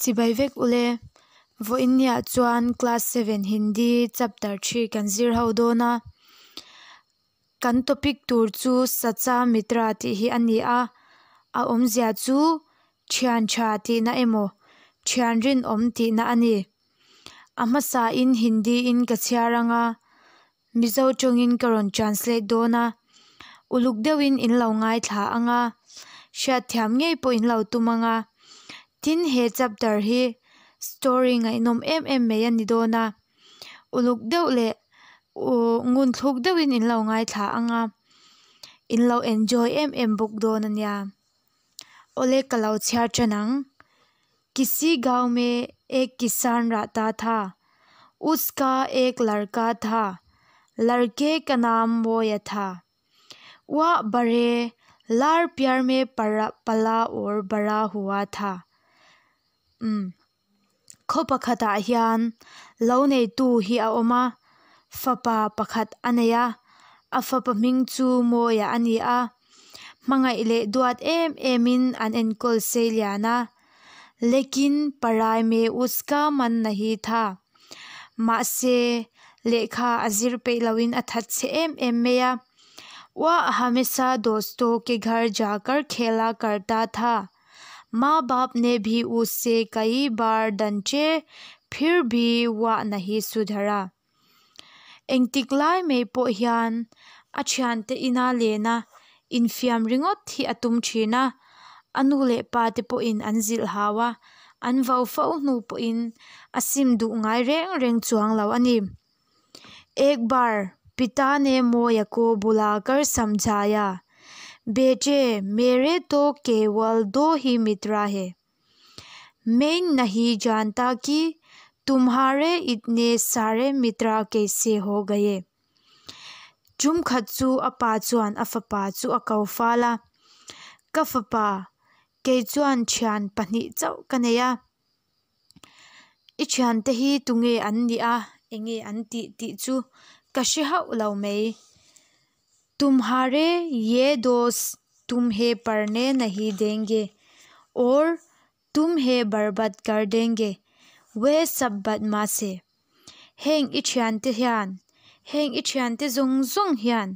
Chibai vek ule. Vawiinniah chuan class seven Hindi chapter three kan zir ho dawn a. Kan topic tur chu Sacha Mitra tih hi a ni a. A awmzia chu thian tha tihna emaw thian rinawm tihna a ni. A hmasain Hindi in ka chhiar ang a, Mizo tawngin ka rawn translate dawn a. Uluk deuhin in lo ngaithla ang a, hriatthiam ngei pawh in lo tum ang a. Tin, he chapter hi story ngaihnawm em em mai a ni dawn a, uluk deuh leh ngunthluk deuhin in lo ngaithla ang a, in lo enjoy em em bawk dawn a nia. Awle ka lo chhiar tan ang. Kisi gaon mein ek kisan rahta tha, uska ek ladka tha, ladke ka naam Moya tha. Vah bade laad pyaar mein pala aur bada hua tha. Umm khaw pakhatah hian lo neitu hi a awm a, fapa pakhat a nei a, a fapa hming chu Mawia a ni a, hmangaih leh duat em em in an enkawl sei lian a, lekin parai mein uska man nahi tha. Mahse lehkha a zir peih loin a that chhe em em mai a, Vah hamesha dosto ke ghar jakar khela karta tha. Maa baap ne bhi use kai baar dante phir bhi vah nahi sudhara. Engtik lai mai pawh hian a thiante ina lena infiam ringawt hi a tum thin a, a nu leh pa te pawhin an zilh hau a, an vo fo hnu pawhin a sim duh ngai reng reng chuang lo a ni. Ek baar pita ne Mawia ko bulakar samjhaya, Bete, mere toh kewal do hi mitra hai. Main nahi janta ki tumhare itne sare mitra kaise ho gaye. Tum khat chu a pa chuan a fapa chu a ko fal a, Ka fapa, kei chuan thian pahnih chauh ka nei a. I thiante hi tunge an nih a, enge an tih tih chu ka hre hauh lo mai. Tumhare ye dost tumhe parhne nahi denge aur tumhe barbad kar denge, ve sab badmash hai. Heng i thiante hian, heng i thiante zawng zawng hian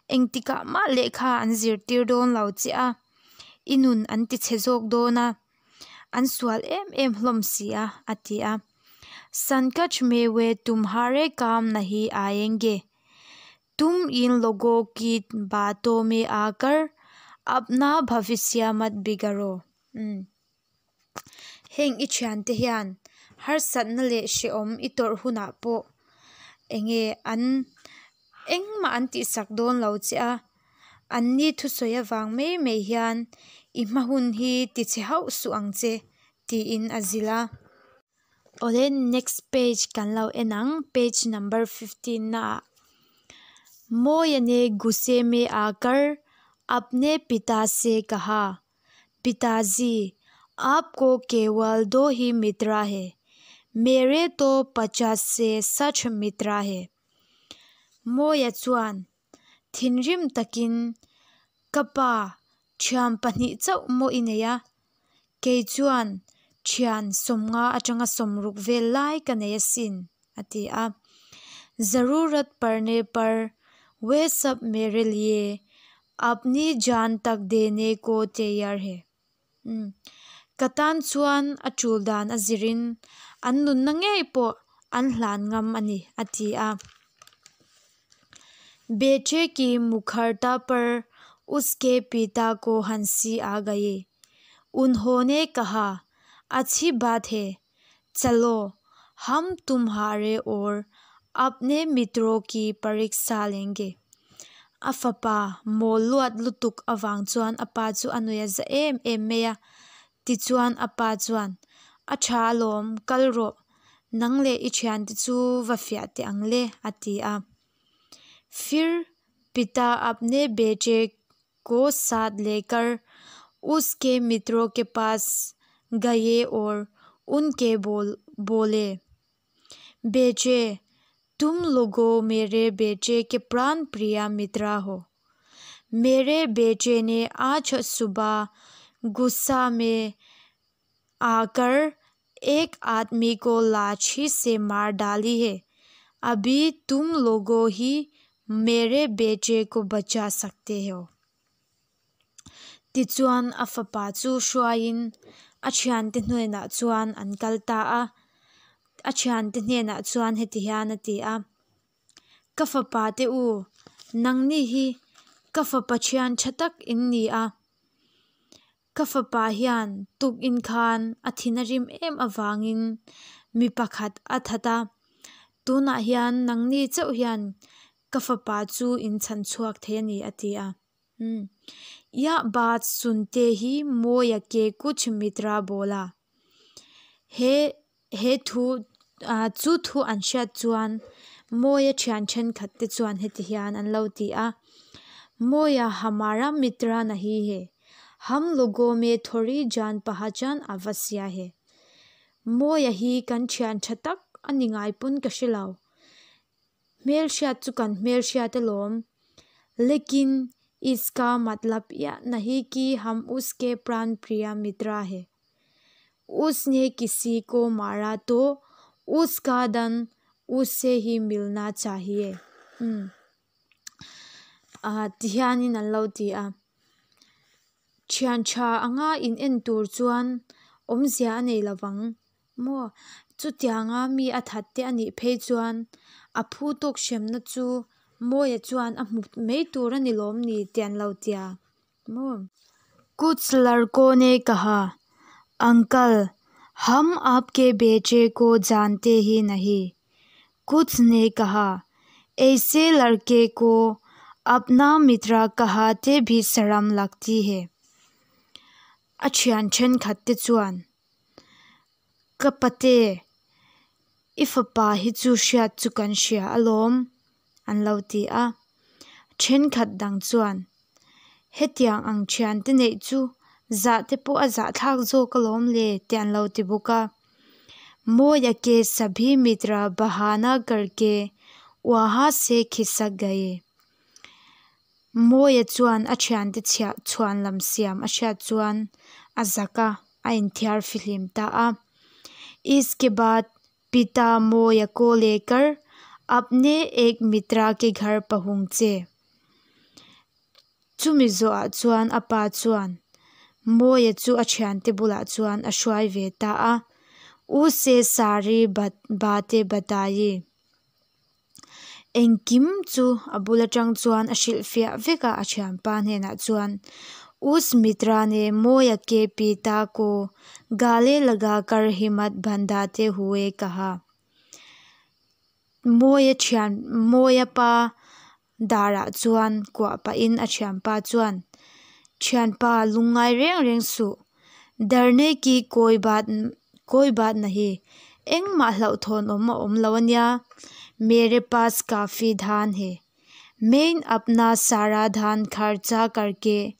engtikah mah lehkha an zirtir dawn lo che a, i nun an ti chhe zawk dawn a. An sual em em hlawm si a, a ti a. Sankat mein ve tumhare kaam nahi aayenge. Tum in logo ki baato mein aakar apna bhavishya mat bigaro. Umm. Heng i thiante hian harsatna leh hrehawm i tawrh hunah pawh enge an engmah an tihsak dawn lo che a, anni thusawi avang mai mai hian i hma hun hi tichhe hauh suh ang che tiin a zilh a. Awle next page kan lo en ang page number fifteen naah Mawia ne gusse mein aakar apne pita se kaha pitaji aapko kewal do hi mitra hai mere toh pachas se sach mitra hai. Mawia chuan thinrim takin ka pa thian pahnih chauh maw i nei a, kei chuan thian sawmnga atanga sawmruk vel lai ka nei asin a ti a. Zarurat parne par ve sab mere liye apni jaan tak dene ko taiyar hai. Umm ka tan chuan a tul dan a zirin an nunna ngei pawh an hlan ngam a ni a ti a. Bete ki mukharta par uske pita ko hansi aa gayi. Unhone kaha, Achhi baat hai, chalo hum tumhare aur apne mitro ki pariksha lenge. A fapa mawl luat lutuk avang chuan a pa chu a nuih a za em em mai a. Tichuan a pa chuan, A tha alawm, kal rawh, nang leh i thiante chu va fiah teh ang le, a ti a. Phir pita apne bete ko saath lekar uske mitro ke paas gaye aur unke bole, Bete, tum logo mere bete ke pran priya mitra ho. Mere bete ne aaj subah gussa mein aakar Ek aadmi ko laathi se maar daali hai. Abhi tum logo hi mere beche ko bacha sakte ho. Tichuan a fapa chu hruaiin a thiante hnenah chuan an kal ta a. A thiante hnenah chuan heti hian a ti a, Ka fapa te u, nangni hi ka fapa thian tha tak in ni a. Ka fapa hian tukin khan a thin a rim em avangin mi pakhat a that a, tunah hian nangni chauh hian ka fapa chu in chhan chhuak thei a ni a ti a. Yah baat sunte hi Mawia ke kuch mitra bola. He he thu chu thu an hriat chuan Mawia thian thenkhat te chuan heti hian an lo ti a, Mawia hamara mitra nahi he, ham logo me thori jaan pahachan avasya he. Mawia hi kan thian tha tak a ni ngai pawn ka hre lo. Hmelhriat chu kan hmelhriat alawm. Lekin iska matlab yah nahi ki ham uske pran priya mitra he. Usne kisi ko mara to uska dan use hi milna chahiye. Umm. Ti hianin an lo ti a. Thian tha anga in en tur chuan awmzia a nei lovang maw? Chutianga mi a that te a nih phei chuan a phu tawk hremna chu Mawia chuan a hmu mai tur a ni lawm ni tih an lo tia maw? Kuch ladko ne kaha, Uncle, hum aapke beche ko jante hi nahi. Kuch ne kaha, Aise ladke ko apna mitra kahate bhi sharam lagti hai. A thian thenkhat te chuan, Ka pate, i fapa hi chu hriat chu kan hria alawm, an lo ti a. Thenkhat dang chuan, Hetiang ang thiante neih chu zah te pawh a zahthlak zawk alawm le tih an lo ti bawk a. Mawia ke sabhi mitra bahana karke waha se khisak gaye. Mawia chuan a thiante chhiah chhuan lam siam a hriat chuan a zak a, a inthiar fihlim ta a. Iske baad pita Mawia ko lekar apne ek mitra ke ghar pahunche. Chumi zawhah chuan a pa chuan Mawia chu a thiante bulah chuan a hruai ve ta a, Use sari bate batayi. Engkim chu a bul atang chuan a hrilhfiah vek a, a thianpa hnenah chuan, Us mitra ne Mawia ke pita ko gale laga kar himmat bandhate hue kaha. Mawia thian Mawia pa darah chuan kuah pahin a thianpa chuan, Thianpa lungngai reng reng suh, darne ki kawi bat kawi bat nahi, engmah hlauhthawn awm a awm lo ania, mere paas kafi dhan he, main apna sara dhan kharcha karke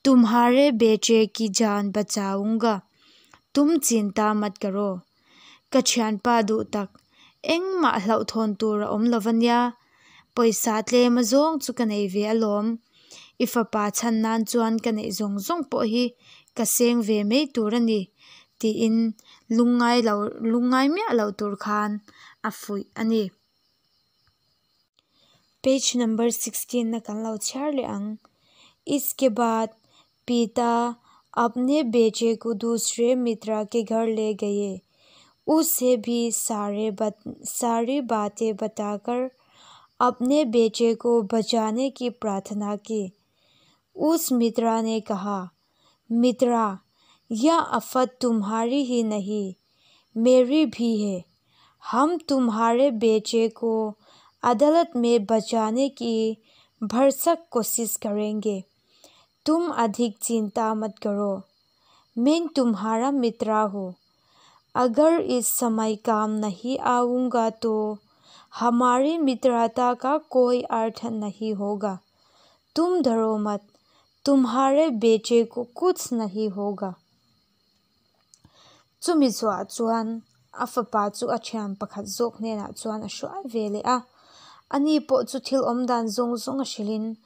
tumhare beche ki jaan bachaunga, tum chinta mat karo. Ka thianpa duh tak, engmah hlauhthawn tur a awm lo ania, pawisa tlem azawng chu ka nei ve alawm, i fapa chhan nan chuan ka neih zawng zawng pawh hi ka seng ve mai tur a ni tiin lungngai lo lungngai miah loh tur khan a fuih a ni. Page number sixteen a kan lo chhiar leh ang. Iske baad pita apne beche ko dusre mitra ke ghar le gaye. Use bhi sare bat sari baate batakar apne beche ko bachane ki prarthana ki. Us mitra ne kaha, Mitra, yah aafat tumhari hi nahi, meri bhi hai. Hum tumhare beche ko adalat mein bachane ki bharsak koshish karenge. Tum adhik chinta mat karo. Main tumhara mitra hu. Agar is samay kaam nahi aaunga to hamari mitrata ka koi arth nahi hoga. Tum daro mat, tumhare beche ko kuch nahi hoga. Chumi zawhah chuan a fapa chu a thian pakhat zawk hnenah chuan a hruai ve leh a. Ani pawh chu thil awm dan zawng zawng a hrilhin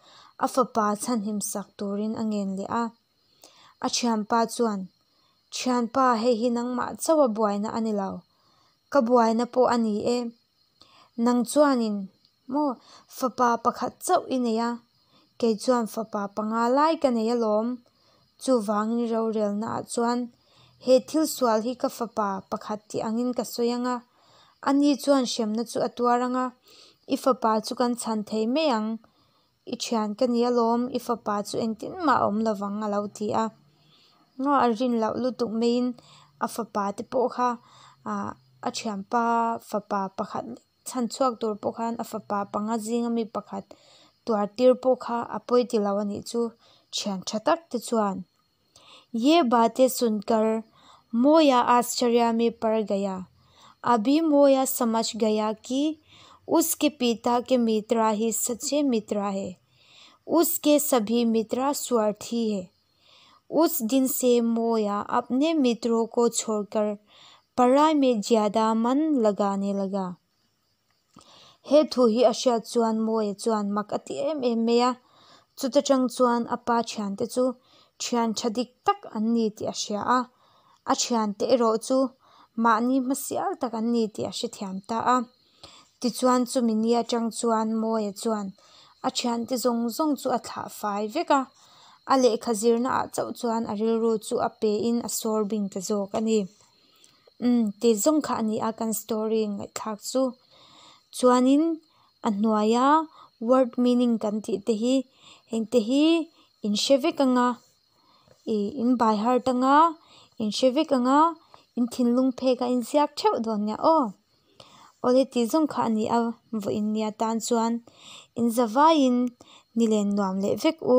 a fapa chhanhim sak turin a ngen leh a. A thianpa chuan, Thianpa, hei hi nangmah chauh a buaina a ni lo. Ka buaina pawh a ni e. Nang chuanin maw fapa pakhat chauh i nei a, kei chuan fapa panga lai ka nei alawm. Chuvangin rorelnaah chuan he thil sual hi ka fapa pakhat tih angin ka sawi anga, ani chuan hremna chu a tuar anga, i fapa chu kan chhan thei mai ang. I thian ka ni alawm, i fapa chu engtin mah a awm lovang a lo ti a. Maw a rin loh lutuk maiin a fapa te pawh kha ah a thianpa fapa pakhat lek chhan chhuak tur pawh khan a fapa panga zinga mi pakhat tuar tir pawh kha a pawi ti lo a nih chu thian tha tak te chuan. Ye baate sunkar Moya ascharya mein pad gaya. Abhi Moya samajh gaya ki uske pita ke mitra hi sache mitra hai. Uske sabhi mitra swarthi hai. Us din se Moya apne mitron ko chhodkar padhai mein zyada man lagane laga. He thu hi a hriat chuan Mawia chuan mak a ti em em mai a, chuta tang chuan a pa thiante chu thian tha dik tak an ni tih a hria a, a thiante erawh chu mahni hmasial tak an ni tih a hrethiam ta a. Tichuan chumi ni atang chuan Mawia chuan a thiante zawng zawng chu a thlah fai vek a, a lehkha zirna ah chauh chuan a rilru chu a pe in a sawr bing ta zawk a ni. Umm ti zawng kha a ni a kan story ngaihthlak chu. Chuanin a hnuaia word meaning kan tih te hi heng te hi in hre vek anga ih in by heart anga in hre vek anga in thinlung phek a inziak theuh dawn nia aw. Awle tih zawng kha a ni a vawiin nia tan chuan in zavaiin ni len nuam leh vek u.